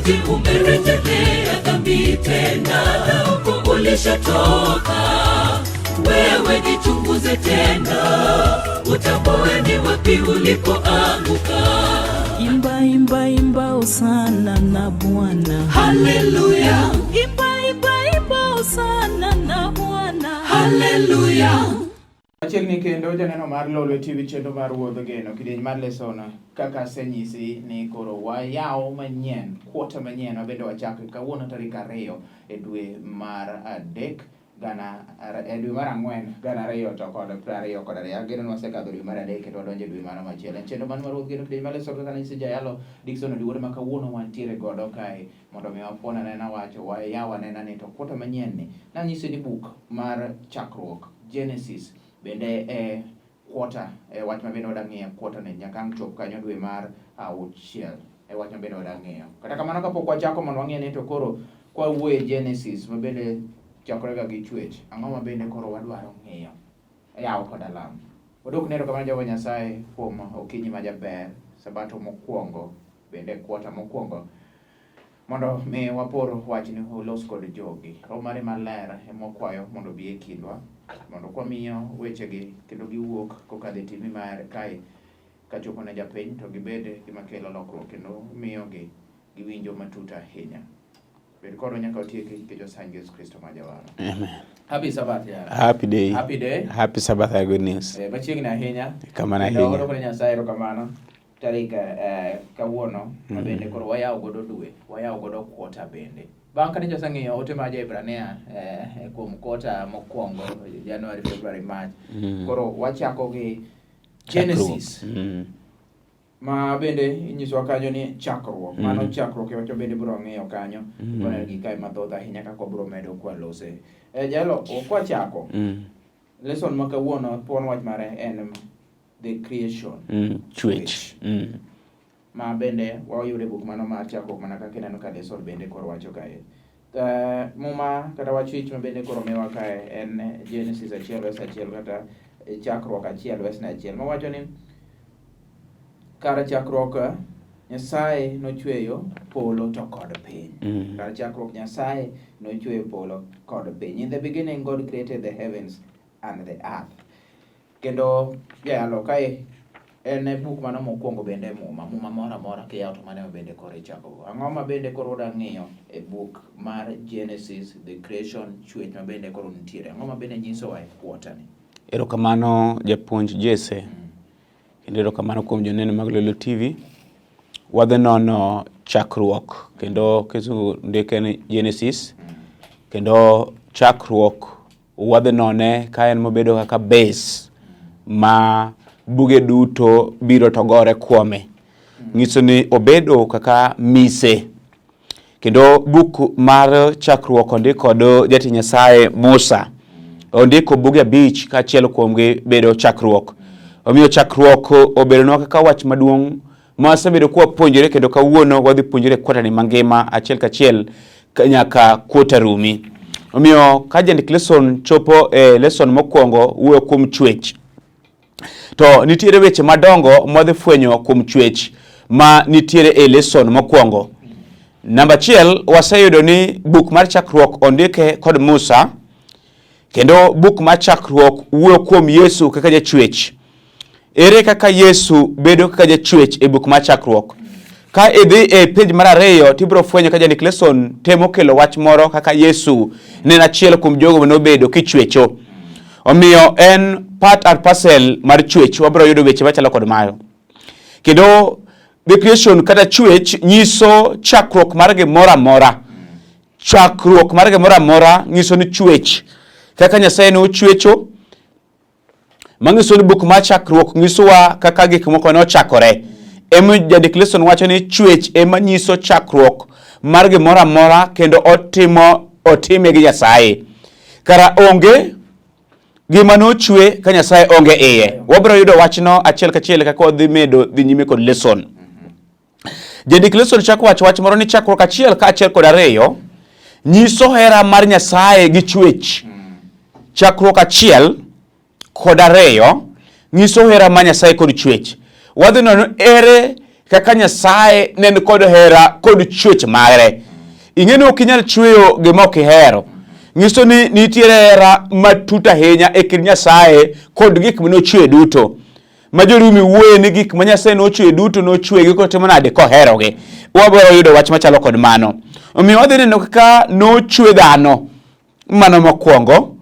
Je, umerejelea dhambi tena na huko ulishatoka? Wewe jichunguze tena, utambue ni wapi ulipoanguka. Imba, imba, imba hosana na Bwana. Haleluya, Imba, imba, imba hosana na Bwana. haleluya. Machiegni kendo janeno mar Lolwe TV chenro mar Wuodh Geno kidieny mar lesson kaka asenyisi ni koro wayaw manyien quarter manyien wabende wachako kawuono tarik 2 e dwe mar 3 gana e dwe mar 4 2022. Ageno ni wasekadho dwe mar 3 kendo wadonjo e dwe mano machielo. En chenro mano mar Wuodh Geno kidieny mar lesson kaka nanyisi jayalo Dickson Odiwuor ma kawuono wantiere godo kae mondo mi wapuon anena wacho wayaw anena ni to quarter manyien ni nanyisi ni buk mar chakruok Genesis bende e quarter e wach ma bende wada ng'iyo quarter ni nyaka ang' chop kanyo dwe mar 6 e wach ma bende wada ng'iyo. Kata kamano kapok wachako mondo wang'e ni to koro kwa wuoye Genesis ma bende chakore ga gi chwech, ang'o ma bende koro wadwaro ng'iyo? Yaw kod alam. Wadwoko ni erokamano Jehova Nyasaye kuom okinyi ma jaber, sabato mokwongo bende quarter mokwongo mondo mi wapor wachni olos kod jogi. Roho mare maler ema wakwayo mondo obi e kindwa mondo kwamiyo wechegi kendo giwuok kokadho e TV mar kae kachopo ne japiny to gibed gima kelo lokruok kendo miyogi giwinjo matut ahinya. Bed kodwa nyaka watieki nikech wasanyo Yesu Kristo ma jawaro. Amen. Happy Sabbath ya. Happy day. Happy day. Happy Sabbath and good news. Machiegni ahinya. Kamano Kendo ahinya. wadwoko ne Nyasaye erokamano tarik kawuono ma bende koro wayawo godo dwe, wayawo godo quarter bende. Bang' kane waseng'iyo ote mar Jo-Hibrania kuom quarter mokwongo January, February, March. Koro wachako gi Genesis. Ma bende inyisowa kanyo ni chakruok. Mano chakruok e wach bende biro ng'iyo kanyo. Waneno gi kae mathoth ahinya kaka wabiro medo kwalose. Jalo, kwachako. Lesson ma kawuono thuon wach mare en the creation. Chwech. Ma bende wayudo e buk mano mar chakruok mana kaka ineno ka lesson bende koro wacho kae. Muma kata wach wich ma bende koro miwa kae en Genesis 1 verse 1 kata chakruok 1 verse 1 mawacho ni kar chakruok Nyasaye nochweyo polo to kod piny. Kar chakruok Nyasaye nochweyo polo kod piny. In the beginning God created the heavens and the earth. Kendo jayalo kae en e buk mano mokwongo bende e Muma. Muma moro amora kiyawo to mano ema bende koro ichakogo. Ang'o ma bende koro wadwa ng'iyo e buk mar Genesis, the creation, chwech ma bende koro nitiere. Ang'o ma bende nyisowa e quarter ni? Erokamano japuonj Jesse. Kendo erokamano kuom joneno mag Lolwe TV. Wadhi nono chakruok kendo kizungu ndike ni Genesis. Kendo chakruok wadhi none ka en mobedo kaka base ma buge duto biro to gore kuome. Nyiso ni obedo kaka mise. Kendo buk mar chakruok ondik kod jatich Nyasaye Musa. Ondiko buge 5 kaachiel kuomgi bedo chakruok. Omiyo chakruok obedonwa kaka wach maduong' ma wasebedo kwa puonjore kendo kawuono wadhi puonjore kwatani mangima achiel kachiel nyaka kwota rumi. Omiyo ka jandik lesson chopo e lesson mokwongo wuoyo kuom chwech. To nitiere weche madongo mwadhi fwenyo kuom chwech ma nitiere e lesson mokwongo. Namba 1, waseyudo ni buk mar chakruok ondike kod Musa, kendo buk mar chakruok wuoyo kuom Yesu kaka jachwech. Ere kaka Yesu bedo kaka jachwech e buk mar chakruok? Ka idhi e page mar 2 tibiro fwenyo ka jandik lesson temo kelo wach moro kaka Yesu ne en achiel kuom jogo mane obedo kichwecho. Omiyo en part and parcel mar chwech, wabiro yudo weche machalo kod mayo. Kendo the creation kata chwech nyiso chakruok mar gimoro amora. Chakruok mar gimoro amora nyiso ni chwech. Kaka Nyasaye ne ochwecho, manyiso ni buk mar chakruok nyisowa kaka gik moko ne ochakore. Ema jandik lesson wacho ni chwech ema nyiso chakruok mar gimoro amora kendo otime gi Nyasaye. Kara onge gima nochwe ka Nyasaye onge iye. Wabiro yudo wachno achiel kachiel kaka wadhi medo dhi nyime kod lesson. Jandik lesson chako wacho wach moro ni chakruok 1 kaachiel kod 2 nyiso hera mar Nyasaye gi chwech. Chakruok 1 kod 2 nyiso hera mar Nyasaye kod chwech. Wadhi nono ere kaka Nyasaye ne ni kod hera kod chwech mare. Ing'e ni ok inyal chweyo gima ok ihero. Nyiso ni nitiere hera matut ahinya e kind Nyasaye kod gik mane ochweyo duto. Ma jo-Rumi wuoye ni gik ma Nyasaye nochweyo duto nochweyogi kotimo nade koherogi. Wabiro yudo wach machalo kod mano. Omiyo wadhi neno kaka nochwe dhano. Mano mokwongo.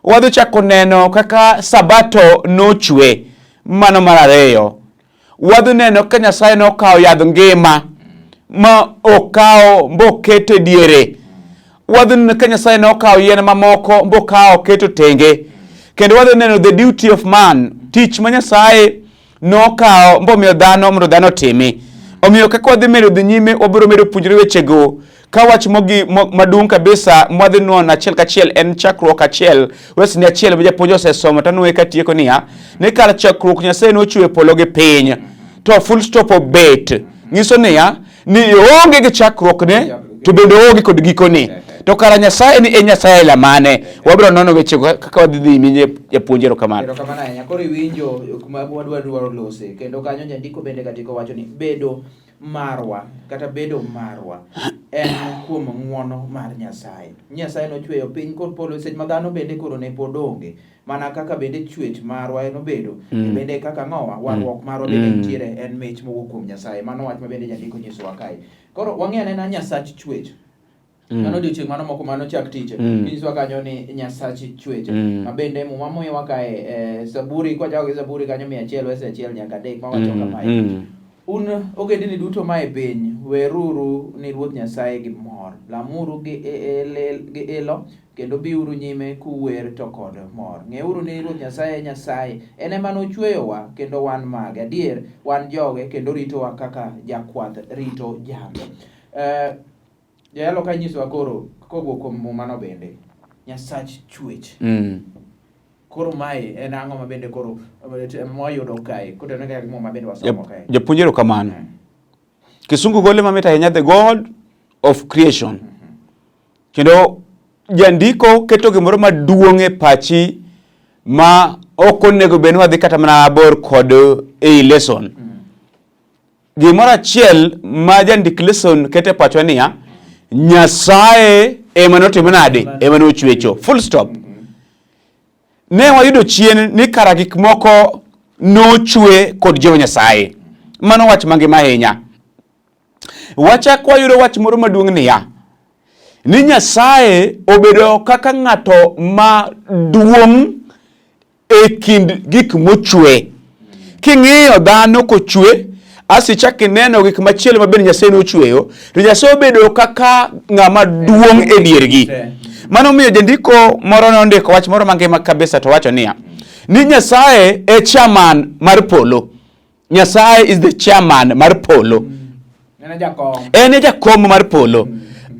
Wadhi chako neno kaka Sabato nochwe. Mano mar ariyo. Wadhi neno ka Nyasaye nokawo yadh ngima ma okawo mboketo e diere. Wadhi neno ka Nyasaye nokawo yien mamoko mbokawo oketo tenge. Kendo wadhi neno the duty of man, tich ma Nyasaye nokawo mbomiyo dhano mondo dhano otimi. Omiyo kaka wadhi medo dhi nyime, wabiro medo puonjore wechego ka wach mogi maduong' kabisa mwadhi nuono achiel kachiel en chakruok achiel wesni achiel ma japuonj osesomo to anuoye katieko niya ni kar chakruok Nyasaye nochweyo polo gi piny to full stop obet nyiso niya ni oonge gi chakruokne to bende oonge kod gikone to kara Nyasaye ni e Nyasaye aila mane wabiro nono wechego kaka wadhi dhi nyime japuonj erokamano. Erokamano ahinya. Koro iwinjo kuma wadwa dwaro lose kendo kanyo jandiko bende katika wacho ni bedo marwa kata bedo marwa en kuom ng'wono mar Nyasaye. Nyasaye nochweyo piny kod polo seche ma dhano bende koro ne pod onge mana kaka bende chwech marwa en obedo bende kaka ng'owa warruok marwa bende nitiere en mich mowuok kuom Nyasaye. Mano wach ma bende jandiko nyisowa kae. Koro wang'e anena Nyasach chwech. Mano odiochieng' mano moko mano chak tich. Inyisowa kanyo ni Nyasach chwech. Ma bende Muma miyowa kae Zaburi kwachako gi Zaburi kanyo 100 wes 1 nyaka 3 mawacho kamae. Un ogendini duto mae piny, weruru ni Ruoth Nyasaye gi mor. Lamuru gi gi ilo kendo biuru nyime kuwer to kod mor. Ng'euru ni Ruoth Nyasaye e Nyasaye, en ema nochweyowa kendo wan mage. Adier, wan joge kendo oritowa kaka jakwath rito jambe. Jayalo ka inyisowa koro kowuok kuom Mumano bende, Nyasach chwech. Koro mae en ang'o ma bende koro mwayudo kae kotenore kaka Muma bende wasomo kae. Japuonj erokamano. Kisungu gole mamit ahinya the God of creation. Kendo jandiko keto gimoro maduong' e pachi ma ok onego bed ni wadhi kata mana mabor kod ei lesson. Gimoro achiel ma jandik lesson keto e pachwa niya, Nyasaye ema notimo nade? Ema nochwecho. Full stop. Ne wayudo chien ni kara gik moko nochwe kod Jehova Nyasaye. Mano wach mangima ahinya. Wachak wayudo wach moro maduong' niya, ni Nyasaye obedo kaka ng'ato maduong' e kind gik mochwe. King'iyo dhano kochwe, asto ichak ineno gik machielo ma bende Nyasaye nochweyo, to Nyasaye obedo kaka ng'ama duong' e diergi. Mano omiyo jandiko moro nondiko wach moro mangima kabisa to wacho niya, ni Nyasaye e chairman mar polo. Nyasaye is the chairman mar polo. En e jakom mar polo.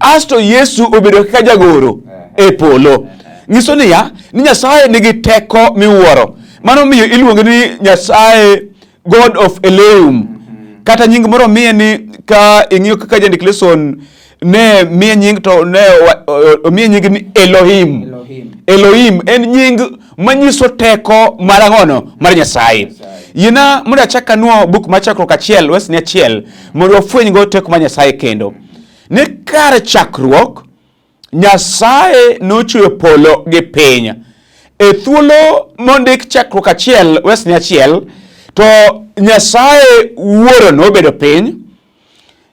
Asto Yesu obedo kaka jagoro e polo. Nyiso niya, ni Nyasaye nigi teko miwuoro. Mano miyo iluonge ni Nyasaye God of Elohim. Kata nying moro miye ni ka ing'iyo kaka jandik lesson ne miye nying to ne omiye nying ni Elohim. Elohim. Elohim en nying manyiso teko mar ang'ono mar Nyasaye. Yiena mondo achak anuo buk mar chakruok achiel wesni achiel mondo wafwenygo teko mar Nyasaye kendo. Ni kar chakruok Nyasaye nochweyo polo gi piny. E thuolo mondik chakruok achiel wesni achiel to Nyasaye wuoro nobedo piny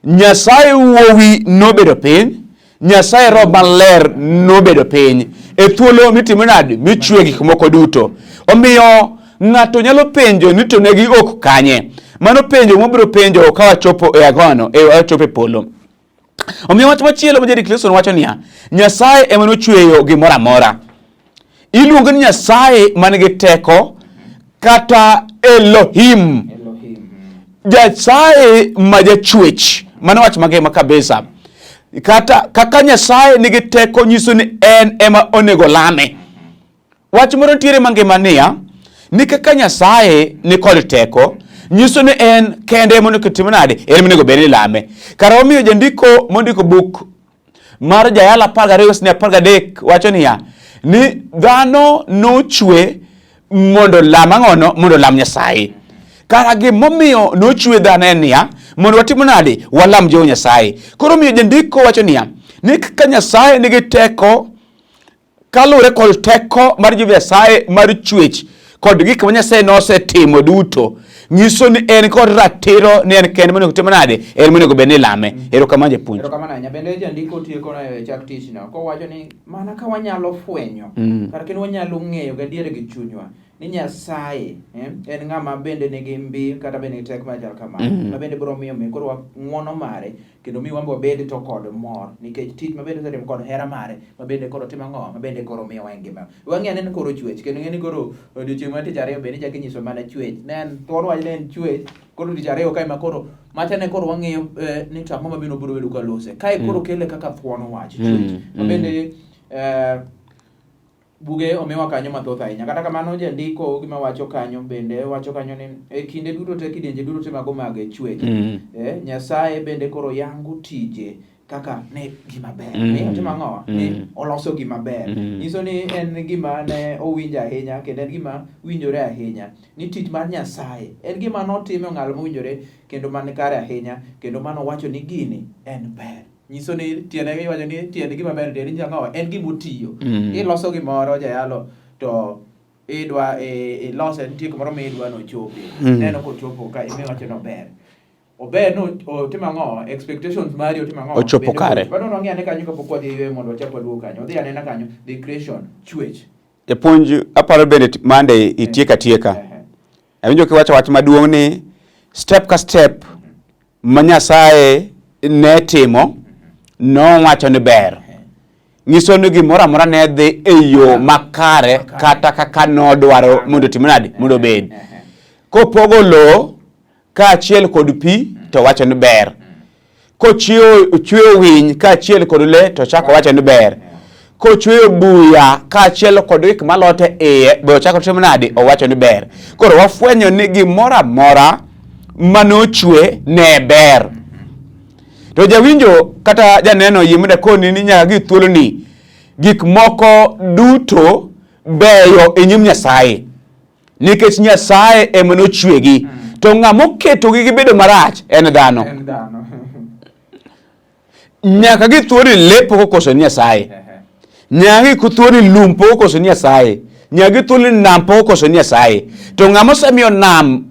Nyasaye Wuowi nobedo piny, Nyasaye Roho Maler nobedo piny. E thuolo mitimo nade? Michwe gik moko duto. Omiyo ng'ato nyalo penjo ni to ne giok kanye? Mano penjo mwabiro penjo ka wachopo e agono, e wachopo e polo. Omiyo wach machielo ma Jerry Clayson wacho niya, Nyasaye ema nochweyo gimoro amora. Iluongo ni Nyasaye man gi teko kata Elohim. Elohim. Nyasaye ma jachwech. Mano wach mangima kabisa. Kata kaka Nyasaye nigi teko nyiso ni en ema onego lame. Wach moro nitiere mangima niya, ni kaka Nyasaye ni kod teko, nyiso ni en kende ema onego tim nade, en ema onego bed ni lame. Kara omiyo jandiko mondiko buk mar Jayalo 12 wesni 13 wacho niya, ni dhano nochwe mondo lam ang'ono, mondo lam Nyasaye. Kara gimomiyo nochwe dhano en niya, Mondo watim nade? Walam Jehova Nyasaye. Koro omiyo jandiko wacho niya, ni ka Nyasaye nigi teko kaluwore kod teko mar Jehova Nyasaye mar chwech kod gik ma Nyasaye nosetimo duto, nyiso ni en kod ratiro ni en kende monego tim nade, en monego bed ni ilame. Erokamano japuonj. Erokamano ahinya. Bende jandiko tieko e chak tichno kowacho ni mana ka wanyalo fwenyo kata kendo wanyalo ng'eyo gadier gi chunywa ni Nyasaye en ng'ama bende nigi mbi kata bende nigi teko machal kamano ma bende biro miyo mi koro ng'wono mare kendo mi wan be wabed to kod mor nikech tich ma bende osetimo kod hera mare ma bende koro timo ang'o ma bende koro miyowa e ngima. Wang'e ane ni koro chwech kendo ng'e ni koro odiochieng' mar tich ariyo bende ichako inyiso mana chwech. Ne en thuon wach ne en chwech koro tich ariyo kae ma koro macha ne koro wang'iyo ni to ang'o ma bende obiro bedo ka lose. Kae koro kele kaka thuon wach chwech ma bende buge omiwa kanyo mathoth ahinya. Kata kamano jandiko gima wacho kanyo bende wacho kanyo ni e kinde duto te kidienje duto te mago mag chwech Nyasaye bende koro yango tije kaka ne gima ber. Ni otimo ang'o? Ni oloso gima ber. Nyiso ni en gima ne owinjo ahinya kendo en gima winjore ahinya ni tich mar Nyasaye en gima notime ong'alo mowinjore kendo man kare ahinya kendo mano wacho ni gini en ber. Nyiso ni tiende iwacho ni tiend gima ber tiende ni ang'o? En gima otiyo. Iloso gimoro jayalo to idwa ilose nitie kumoro ma idwa nochopi. Neno kochopo ka imiwacho ni ober. Ober no otimo ang'o? Expectations mari otimo ang'o? Ochopo kare. Bado wang'i ane kanyo kapok wadhi yweyo mondo wachak waduog kanyo. Wadhi anena kanyo the creation, chwech. Japuonj aparo bende Monday itieka tieka. Awinjo kiwacho wach maduong' ni step ka step ma Nyasaye ne timo nowacho ni ber. Nyiso ni gimoro amora ne dhi e yo makare kata kaka nodwaro mondo otim nade mondo obed. Kopogo lowo kaachiel kod pi to wacho ni ber. Kochweyo winy kaachiel kod le to chako wacho ni ber. Kochweyo buya kaachiel kod gik malot e iye be ochako timo nade owacho ni ber. Koro wafwenyo ni gimoro amora manochwe ne ber. To jawinjo kata janeno yie mondo akoni ni nyaka gi thuoloni gik moko duto beyo e nyim Nyasaye. Nikech Nyasaye ema nochwegi. To ng'ama oketogi gibedo marach en dhano. En dhano. Nyaka gi thuoni le pok okoso ni Nyasaye. Nyaka gi thuoni lum pok okoso ni Nyasaye. Nyaka gi thuoni nam pok okoso ni Nyasaye. To ng'ama osemiyo nam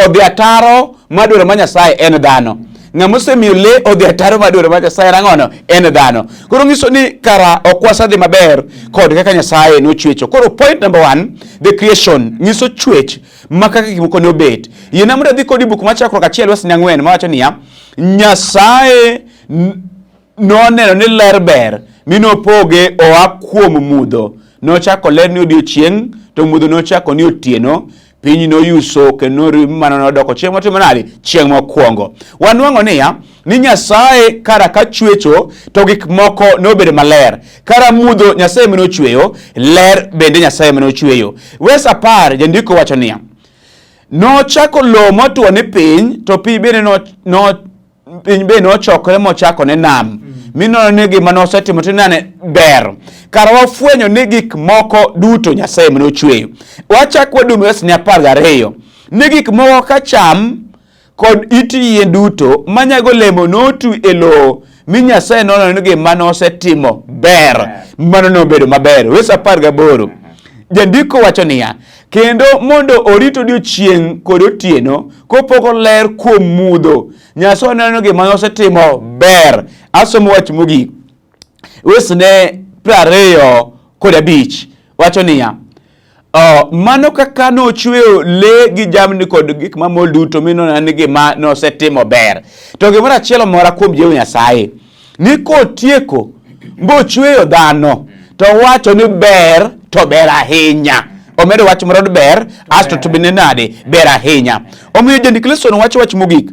odhi ataro madwaro ma Nyasaye en dhano. Ng'ama osemiyo le odhi ataro madwaro ma Nyasaye en ang'ono? En dhano. Koro nyiso ni kara ok wasedhi maber kod kaka Nyasaye nochwecho. Koro point number 1, the creation nyiso chwech ma kaka gik moko ne obet. Yiena mondo adhi kodi buk mar Chakruok 1 verse 4 mawacho niya, Nyasaye noneno ni ler ber mi nopoge oa kuom mudho. Nochako ler ni odiechieng' to mudho nochako ni otieno. Piny noyuso kendo mano nodoko chieng' motimo nade? Chieng' mokwongo. Wanwang'o niya, ni Nyasaye kara ka chwecho to gik moko nobedo maler. Kara mudho Nyasaye ema nochweyo, ler bende Nyasaye ema nochweyo. Wes 10 jandiko wacho niya, nochako lowo motwo ni piny to pi bende no piny be nochokore mochako ne nam mi noneno ni gima nosetimo to nane ber. Kara wafwenyo ni gik moko duto Nyasaye ema nochweyo. Wachak wadumo wes ni 12 ni gik moko ka cham kod it yien duto manyago olemo notwi e lowo mi Nyasaye noneno ni gima nosetimo ber. Mano nobedo maber. Wes 18 jandiko wacho niya, kendo mondo orit odiechieng' kod otieno kopogo ler kuom mudho. Nyasaye neno gima nosetimo ber. Asomo wach mogik. Wesne 25 wacho niya, mano kaka nochweyo le gi jamni kod gik mamol duto mi noneno ni gima nosetimo ber. To gimoro achiel omora kuom Jehova Nyasaye ni kotieko mochweyo dhano to owacho ni ber to ber ahinya. Omedo wach moro ni ber asto to bende nade ber ahinya. Omiyo jandik Leson wacho wach mogik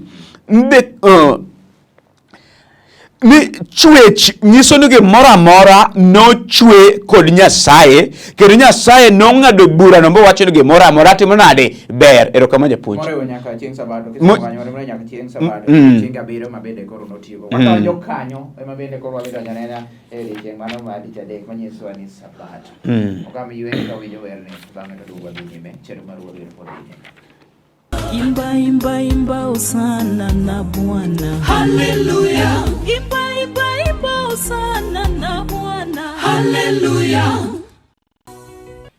ni chwech nyiso ni gimoro amora nochwe kod Nyasaye kendo Nyasaye nong'ado burano mowacho ni gimoro amora timo nade ber. Erokamano japuonj. Moriwo nyaka chieng' Sabato, kisomo kanyo, moriwo nyaka chieng' Sabato, chieng' abiriyo ma bende koro notieko. Wadonjo kanyo ema bende koro wadhi donjo anena e odiechieng' mano mar tich adek manyisowa ni Sabato. Ogam yweyo ka winjo werni, bang'e to duogo wadhi nyime, chenro mar Wuod Geno pod dhi nyime. Imba imba imba hosana na Bwana. Haleluya, Imba imba imba hosana na Bwana. haleluya.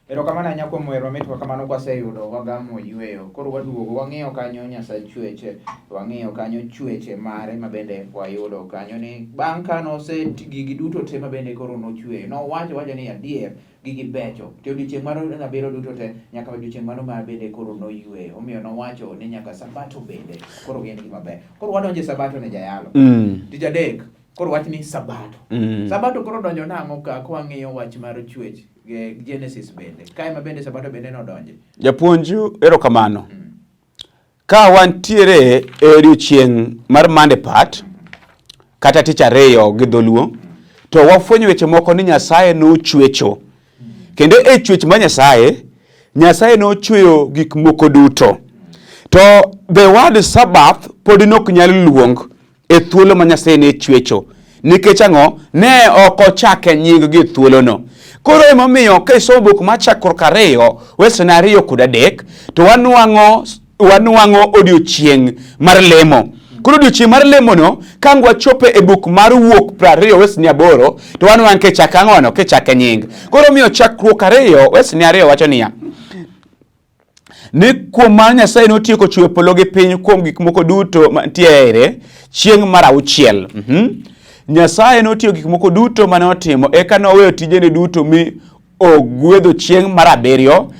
Erokamano ahinya kuom wer mamit kamano kwaseyudo wagamo yweyo. Koro waduogo wang'iyo kanyo Nyasach chweche, wang'iyo kanyo chweche mare mabende wayudo kanyo ni bang' ka nose gigi duto te mabende koro nochweyo. Nowacho wacho ni adier gigi becho. To odiochieng' mar abiriyo duto te nyaka odiochieng' mano ma bende koro noyweyo. Omiyo nowacho ni nyaka sabato bende koro gin gima ber. Koro wadonjo e sabato ne jayalo. Tich adek koro wach ni sabato. Sabato koro donjo nang'o ka kwang'iyo wach mar chwech Genesis bende. Kae ma bende sabato bende nodonje. Japuonj, erokamano. Ka wantiere e odiochieng' mar Monday part kata tich ariyo gi dholuo, to wafwenyo weche moko ni Nyasaye nochwecho. Kendo e chwech mar Nyasaye, Nyasaye nochweyo gik moko duto. To the word Sabbath pod nok nyal luong e thuolo ma Nyasaye ne chwecho. Nikech ang'o? Ne ok ochake nying gi thuolono. Koro emomiyo ka isomo buk mar Chakruok 2, wesene 2 kod 3, to wanwang'o odiochieng' mar lemo. Koro odiochieng' mar lemono, ka ang' wachopo e buk mar Wuok 20 wesni 8, to wanwang'o kichake ang'ono? Kichake nying. Koro omiyo Chakruok 2 wesni 2 wacho niya, ni kuom mano Nyasaye notieko chweyo polo gi piny kuom gik moko duto mantiere chieng' mar auchiel. Nyasaye notieko gik moko duto mane otimo, eka noweyo tijene duto mi ogwedho chieng' mar abiriyo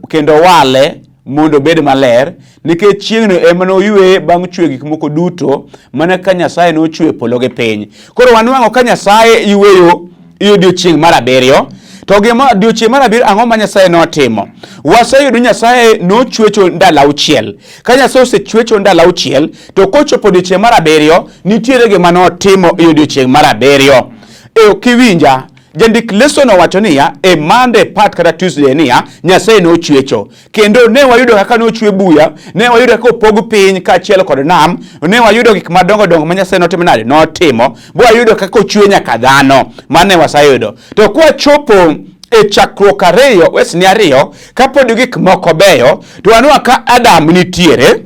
kendo wale mondo obed maler, nikech chieng'no ema noywe bang' chweyo gik moko duto, mana ka Nyasaye nochweyo polo gi piny. Koro wanwang'o ka Nyasaye yweyo e odiochieng' mar abiriyo. To gima odiochieng' mar abiriyo ang'o ma Nyasaye notimo? Waseyudo Nyasaye nochwecho ndalo auchiel. Ka Nyasaye osechwecho ndalo auchiel, to kochopo odiochieng' mar abiriyo, nitiere gima notimo e odiochieng' mar abiriyo. E kiwinja, jandik lesson owacho niya, e Monday part kata Tuesday niya, Nyasaye nochwecho. Kendo ne wayudo kaka nochwe buya, ne wayudo kaka opog piny kaachiel kod nam, ne wayudo gik madongo dongo ma Nyasaye notimo nade? Notimo. Bo wayudo kaka ochwe nyaka dhano, mano ne waseyudo. To kwachopo e Chakruok 2, wesni 2, kapod gik moko beyo, to wanwa ka Adam nitiere,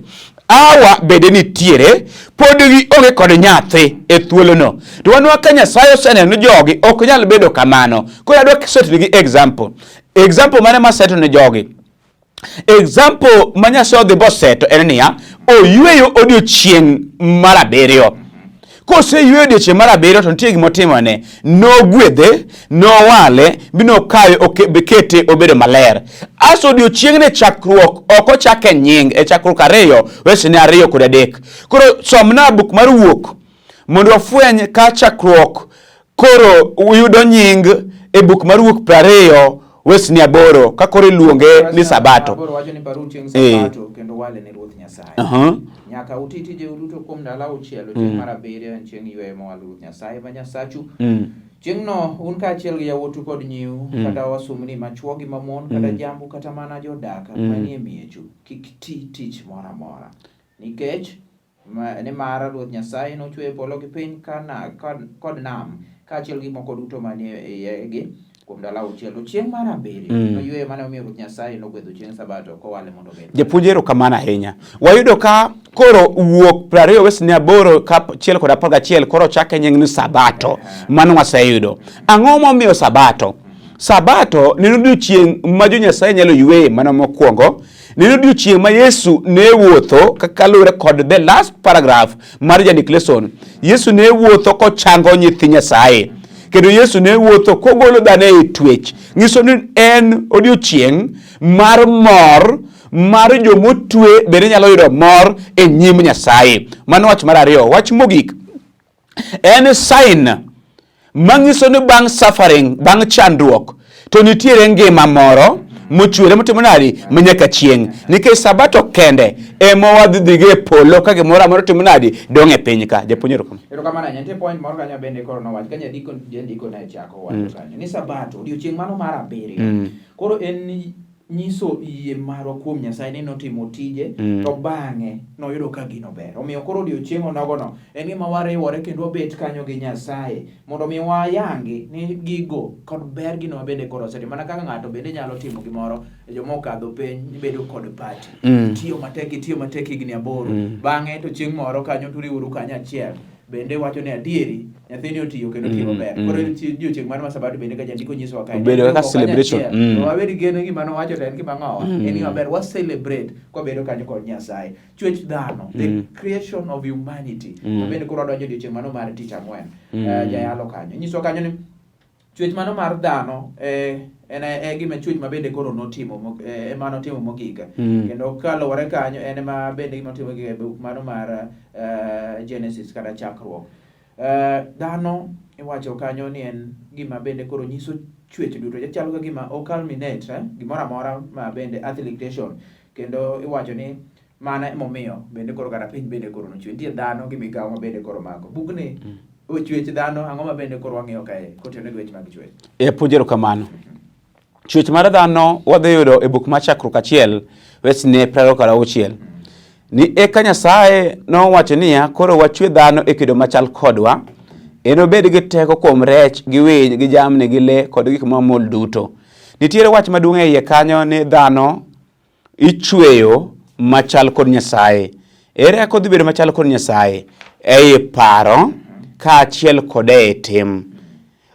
Hawa bende nitiere, pod gionge kod nyathi e thuolono. To wanwa ka Nyasaye oseneno ni jogi ok nyal bedo kamano. Koro adwa seto negi example. Example mane maseto ne jogi? Example ma Nyasaye odhi boseto en niya, oyweyo odiochieng' mar abiriyo. Koseyweyo odiochieng' mar abiriyo to nitie gima otimone. Nogwedhe, nowale, mi nokawe kete obedo maler. Aso odiochieng'ne chakruok ok ochake nying, e Chakruok 2, wesene 2 kod 3. Koro somna buk mar Wuok mondo wafweny ka chakruok koro uyudo nying e buk mar Wuok 20 wesni 8 ka koro iluonge ni Sabato. Aboro wacho ni paruru chieng' Sabato kendo wale ne Ruoth Nyasaye. Nyaka uti tijeu duto kuom ndalo auchiel, chieng' mar abiriyo en chieng' yweyo mowal Ruoth Nyasaye ma Nyasachu. Chieng'no un kaachiel gi yawuotu kod nyiu, kata wasumbni machwo gi mamon, kata jambu, kata mana jodak manie miechu, kik ti tich moro amora. Nikech nimar Ruoth Nyasaye nochweyo polo gi piny kod nam, kaachiel gi moko duto manie igi kuom ndalo auchiel. To chieng' mar abiriyo noyweyo, mane omiyo Ruoth Nyasaye nogwedho chieng' Sabato kowale mondo obed. Japuonj, erokamano ahinya. Wayudo ka koro Wuok 20 wesni 8 kaachiel kod 11 koro ochake nying ni Sabato. Mano waseyudo. Ang'o momiyo Sabato? Sabato ne en odiochieng' ma jo Nyasaye nyalo yweye, mano mokwongo. Ne en odiochieng' ma Yesu ne wuotho, kaluwore kod the last paragraph mar jandik lesson. Yesu ne wuotho kochango nyithi Nyasaye. Kendo Yesu ne wuotho kogolo dhano e twech. Nyiso ni en odiochieng' mar mor mar jomotwe bende nyalo yudo mor e nyim Nyasaye. Mano wach mar ariyo. Wach mogik en sign manyiso ni bang' suffering, bang' chandruok, to nitiere ngima moro mochwere motimo nadi ma nyaka chieng'. Nikech Sabato kende ema wadhi dhigo e polo ka gimoro amora otimo nadi dong' e piny ka. Japuonj, erokamano. Erokamano ahinya. Nitie point moro kanyo bende koro nowach ka jandiko ne chako wacho kanyo ni Sabato odiochieng' mano mar abiriyo. Koro en nyiso yie marwa kuom Nyasaye ni notimo tije to bang'e noyudo ka gino ber. Omiyo koro odiochieng' onogono en gima wariwore kendo wabet kanyo gi Nyasaye mondo mi wayangi ni gigo kod ber gino ma bende koro osetimo. Mana kaka ng'ato bende nyalo timo gimoro, joma okadho penj bedo kod party. Itiyo matek, itiyo matek higni 8. Bang'e to chieng' moro kanyo turiworu kanyo achiel. Bende wacho ni adieri nyathini otiyo kendo otiyo maber. Koro odiochieng' mar Sabato bende ka jandiko nyisowa kae. Obedo kaka celebration. To wabed gi geno gima nowacho to en gima ng'owa. En gima ber wa celebrate kwabedo kanyo kod Nyasaye. Chwech dhano, the creation of humanity. To bende koro wadonjo odiochieng' mano mar tich ang'wen. Jayalo kanyo. Nyisowa kanyo ni chwech mano mar dhano en e gima chwech ma bende koro notimo ema notimo mogik. Kendo kaluwore kanyo en ema bende gima notimo mogik e buk mano mar Genesis kata chakruok. Dhano iwacho kanyo ni en gima bende koro nyiso chwech duto. Chalo ka gima o culminate gimoro amora ma bende earthly creation. Kendo iwacho ni mano emomiyo bende koro kata piny bende koro nochwe. Nitie dhano gi migawo ma bende koro mako. Bugni chwech dhano ang'o ma bende koro wang'iyo kae kotenore gi weche mag chwech? Puonj erokamano. Chwech mar dhano wadhi yudo e buk mar Chakruok 1 wesne 26. Ni eka Nyasaye nowacho niya, koro wachwe dhano e kido machal kodwa, enobed gi teko kuom rech gi winy gi jamni gi le kod gik mamol duto. Nitiere wach maduong' e iye kanyo ni dhano ichweyo machal kod Nyasaye. Ere kaka odhi bedo machal kod Nyasaye? Ei paro kaachiel kod ei tim.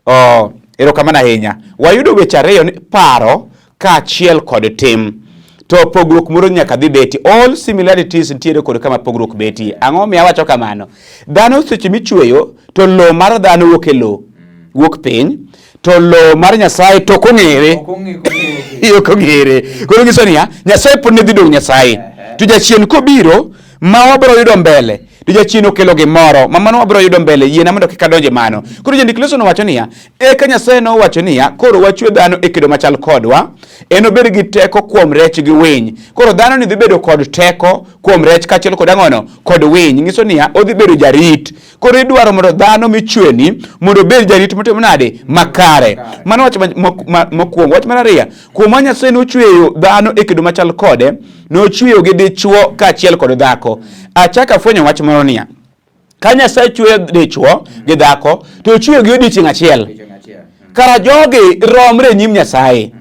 Oh, erokamano ahinya. Wayudo weche ariyo ni paro kaachiel kod tim. To pogruok moro nyaka dhi betie. All similarities nitiere kod kama pogruok betie. Ang'o miyo awacho kamano? Dhano seche michweyo to lowo mar dhano wuok e lowo, wuok piny, to lowo mar Nyasaye to ok ong'ere. Ok ong'ere. Koro nyiso niya, Nyasaye pod ne dhi dong' Nyasaye. To jachien kobiro ma wabiro yudo mbele to jachien okelo gimoro ma mano wabiro yudo mbele, yiena mondo kik adonje mano. Koro jandik leso nowacho niya, eka Nyasaye nowacho niya, koro wachwe dhano e kido machal kodwa, enobed gi teko kuom rech gi winy. Koro dhano ni dhi bedo kod teko kuom rech kaachiel kod ang'ono kod winy. Nyiso niya, odhi bedo jarit. Koro idwaro mondo dhano michweni mondo obed jarit motimo nade? Makare. Mano wach mokwongo. Wach mar ariyo, kuom ma Nyasaye nochweyo dhano e kido machal kode, nochweyo gi dichwo kaachiel kod dhako. Achako afwenyo wach moro niya, ka Nyasaye chweyo dichwo gi dhako, to ochweyo gi odiechieng' achiel. Kara jogi romre e nyim Nyasaye.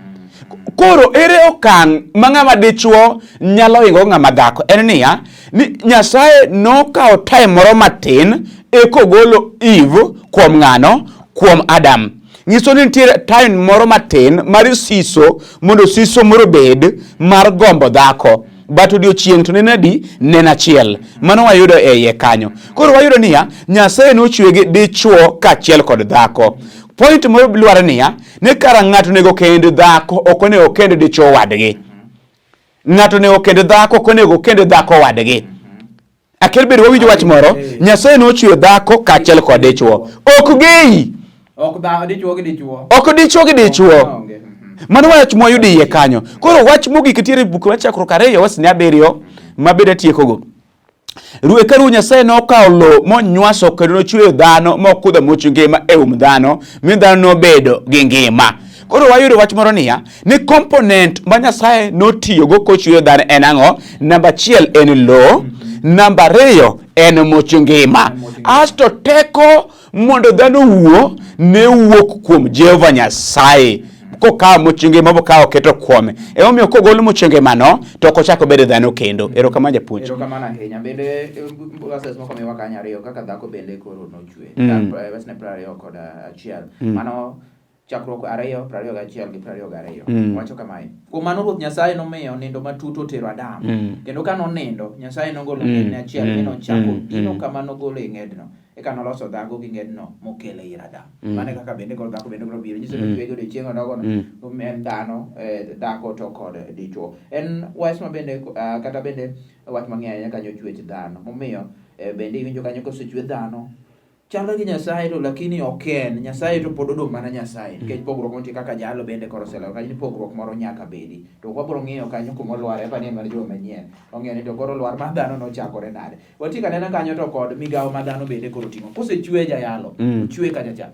Koro ere okang' ma ng'ama dichwo nyalo hingo ng'ama dhako? En niya, ni Nyasaye nokawo time moro matin eka ogolo Eve kuom ng'ano? Kuom Adam. Nyiso ni nitiere time moro matin mar siso mondo siso moro obed mar gombo dhako. But odiochieng' to nene adi? Nene achiel. Mano wayudo e iye kanyo. Koro wayudo niya, Nyasaye nochwe gi dichwo kaachiel kod dhako. Point moro lwar niya, ni kara ng'ato onego kend dhako, ok onego okend dichwo wadgi. Ng'ato onego okend dhako, ok onego okend dhako wadgi. Akel bed wawinjo wach moro, Nyasaye nochweyo dhako kaachiel kod dichwo. Ok gei. Ok dichwo gi dichwo. Ok dichwo gi dichwo. Mano wach mwayudo iye kanyo. Koro wach mogik nitiere e buk mar Chakruok 2 wes ni 7 ma bende atiekogo. Eka Ruoth Nyasaye nokawo lowo monywaso kendo nochweyo dhano mokudho much ngima e um dhano mi dhano nobedo gi ngima. Koro wayudo wach moro niya, ni component ma Nyasaye notiyogo kochweyo dhano en ang'o? Namba 1 en lowo, namba 2 en much ngima. Asto teko mondo dhano owuo ne wuok kuom Jehova Nyasaye kokawo much ngima mokawo oketo kuome. Emomiyo kogol much ngimano to ok ochak obed dhano kendo. Erokamano japuonj. Erokamano ahinya. Bende verses moko miwa kanyo ariyo kaka dhako bende koro nochwe. Verse ne 21. Mano Chakruok 2, 21 gi 22 wacho kamae. Kuom mano Ruoth Nyasaye nomiyo nindo matut otero Adam. Kendo ka nonindo, Nyasaye nogolo ng'edne achiel mi nochako dino kama nogolo e ng'edno. Eka noloso dhako gi ng'edno mokele ir Adam. Mano e kaka bende koro dhako bende koro biro. Nyiso ni ochwe gi odiechieng' onogono, en dhano, dhako to kod dichwo. En wach ma bende kata bende wach mang'eny ahinya kanyo chwech dhano. Momiyo bende iwinjo kanyo kosechwe dhano, chalre gi Nyasaye to lakini ok en Nyasaye to pod odong' mana Nyasaye nikech pogruok nitie kaka jalo bende koro oselero kanyo ni pogruok moro nyaka bedi to wabiro ng'iyo kanyo kuma olware apa ni en mana juma manyien ong'iyo ni to koro lwar mar dhano nochakore nade watieko anena kanyo to kod migawo ma dhano bende koro ting'o kosechwe jayalo ochwe kacha cha.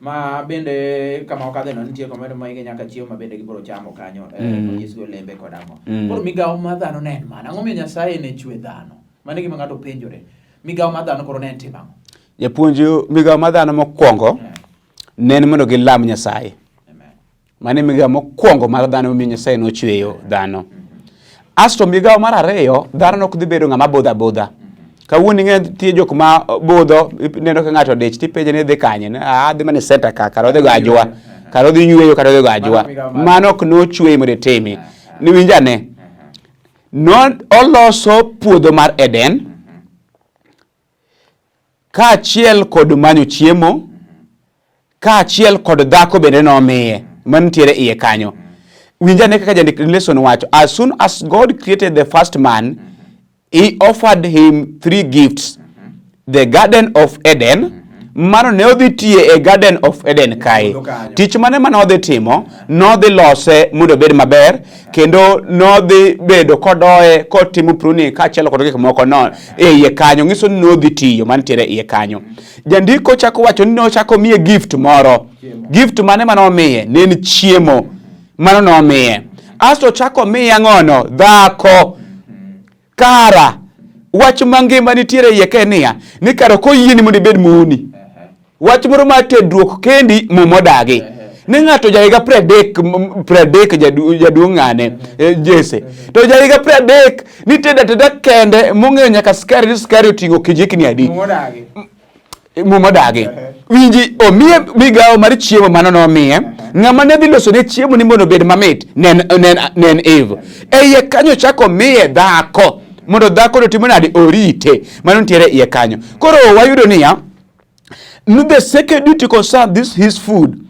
Ma bende kama okadhe no nitie kama ma ige nyaka chiemo ma bende gibiro chamo kanyo, onyisgi olembe kod ang'o. Koro migawo mar dhano ne en mane? Ang'o miyo Nyasaye ne chwe dhano? Mano e gima ng'ato penjore. Migawo mar dhano koro ne en timo ang'o? Japuonj, migawo mar dhano mokwongo ne en mondo gilam Nyasaye. Amen. Mano e migawo mokwongo mar dhano momiyo Nyasaye nochweyo dhano. Asto migawo mar ariyo, dhano nok dhi bedo ng'ama budho abudha. Kawuono ing'e nitie jok ma budho, ineno ka ng'ato odich tipenje ni idhi kanye? Ni, "Ah, adhi mana e center ka, kara odhi go ajwa, kara odhi yweyo, kara odhi go ajwa." Mano ok nochweyi mondo itimi. Niwinj ane. No oloso puodho mar Eden kaachiel kod manyo chiemo, kaachiel kod dhako bende nomiye mantiere iye kanyo. Winj ane kaka jandik lesson wacho, as soon as God created the first man, he offered him three gifts. The Garden of Eden, mano ne odhi tiye e Garden of Eden kae. Tich mane mane odhi timo, nodhi lose mondo obed maber, kendo nodhi bedo kodoye, kotimo pruning kaachiel kod gik moko no e iye kanyo, nyiso ni nodhi tiyo mantiere iye kanyo. Jandiko chako wacho ni nochako miye gift moro. Gift mane mane omiye? Ne en chiemo. Mano nomiye. Asto chako miye ang'ono? Dhako. Kara wach mangima nitiere iye kae niya, ni kara koyieni mondo ibed muuni. Wach moro mar tedruok kendi Muma odagi. Ni ng'ato ja higa 30 jaduong' ng'ane, Jesse. To ja higa 30 ni tedo ateda kende mong'eyo nyaka skari ni skari oting'o kijikni adi. Muma odagi. Muma odagi. Winji, omiye migawo mar chiemo mano nomiye. Ng'ama ne dhi loso ne chiemo ni mondo obed mamit ne en Eve. E iye kanyo chako miye dhako mondo dhako no timo nade, orite. Mano nitiere iye kanyo. Koro wayudo niya, the second duty concern this his food.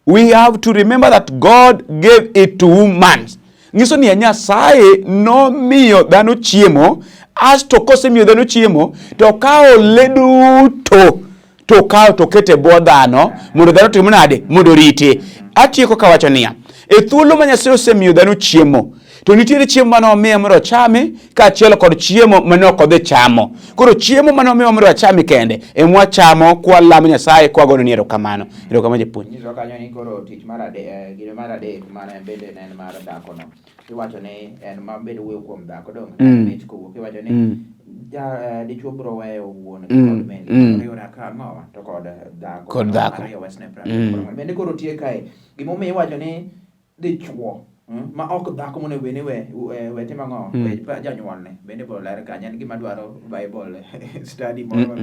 We have to remember that God gave it to woman. Nyiso ni Nyasaye nomiyo dhano chiemo, asto kosemiyo dhano chiemo to okawo le duto to okawo to okete e bwo dhano mondo dhano otim nade, mondo orite. Atieko kawacho niya, e thuolo ma Nyasaye osemiyo dhano chiemo, to nitiere chiemo mane omiye mondo ochame kaachiel kod chiemo mane ok odhi chamo. Koro chiemo mane omiwa mondo wachame kende ema wachamo kwalamo Nyasaye kwagono ni erokamano. Erokamano japuonj. Nyiso kanyo ni koro tich mar adek, gino mar adek mane bende ne en mar dhakono. Iwacho ni en ma bende wuoyo kuom dhako dong' mit kowuok iwacho ni dichuo biro weyo wuon gi kod min riwre ka ang'owa to kod dhako. Kod dhako. Ariyo wesne Bende koro tie kae gimomiyo iwacho ni dichuo ma ok dhako monego bed ni we timo ang'o, we janyuolne bende biro ler kanyo, en gima dwaro Bible study moro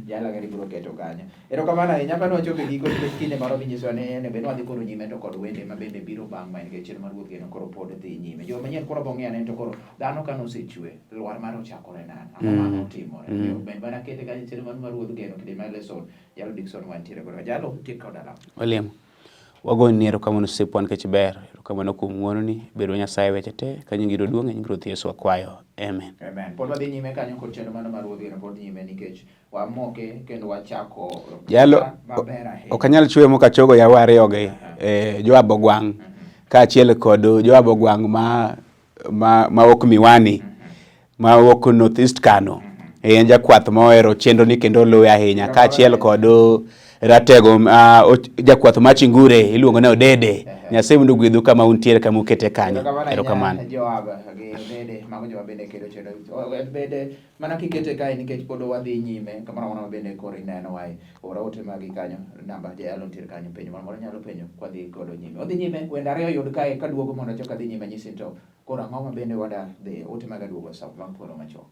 jala gari biro keto kanyo. Erokamano ahinya kane wachopo e giko nikech kinde moro binyisowa ni onego bed ni wadhi koro nyime to kod wende ma bende biro bang' ma nikech chenro mar Ruoth Geno koro pod dhi nyime. Juma manyien koro wabiro ng'iyo ane to koro dhano kane osechwe lwar mare ochakore nade, ang'o mane otimore. Bende mana kete kanyo chenro mar Ruoth Geno kinde mar lesson Jalo Dickson wantiere godo. Jalo tiek koda lamo. William. Wagoni erokamano osiepwa nikech ber. Erokamano kuom ng'wononi. Bedwa Nyasaye weche te. Ka nyingi yudo duong' e nying Ruoth Yesu wakwayo. Amen. Amen. Pod wadhi nyime kanyo kod chenro mano mar Ruoth Geno pod nyime nikech wamoke kendo wachako Jalo, maber ahinya. Ok anyal chwe moka chogo yawa ariyogi. Joab Ogwang' kaachiel kod Joab Ogwang' ma ok miwani, ma wuok North East Kano. En jakwath mohero chenro ni kendo luwe ahinya kaachiel kod ratego jakwath ma Chingure iluongo ni Odede. Nyasaye mondo ogwedhu kama untiere kama ukete kanyo. Erokamano. Joab gi Odede mago joma bende kedo chenro. Bende mana kikete kae nikech pod wadhi nyime kamoro amora ma bende koro ineno wae. Ora ote magi kanyo, namba jayalo nitiere kanyo, penjo moro amora nyalo penjo kwadhi godo nyime. Wadhi nyime, wende ariyo yud kae kaduogo mondo achak adhi nyime anyisi to koro ang'o ma bende wada dhi ote mag aduogo sa bang' thuolo machuok.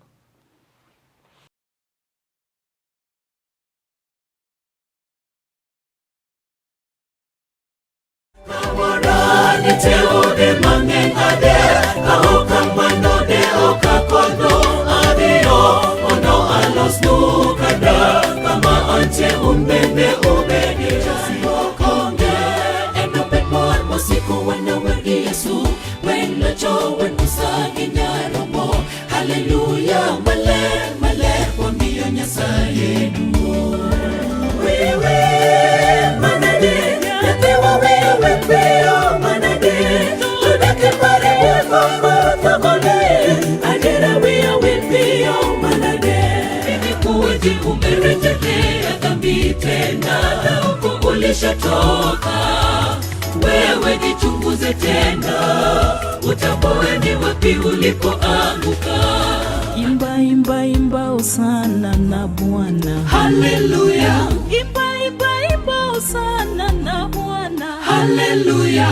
Hallelujah, maler, maler, wamiyo Nyasaye duong'. Wewe manade, nyathiwa wewe piyo manade, to pare wuoth thagone, adiera wiya wil piyo manade. Imekuwaje umerejea dhambi tena, na huko uli ulishatoka. Wewe jichunguze tena, utambue ni wapi ulipoanguka. Imba, imba, imba hosana na Bwana. Haleluya, Imba, imba, imba hosana na Bwana. haleluya.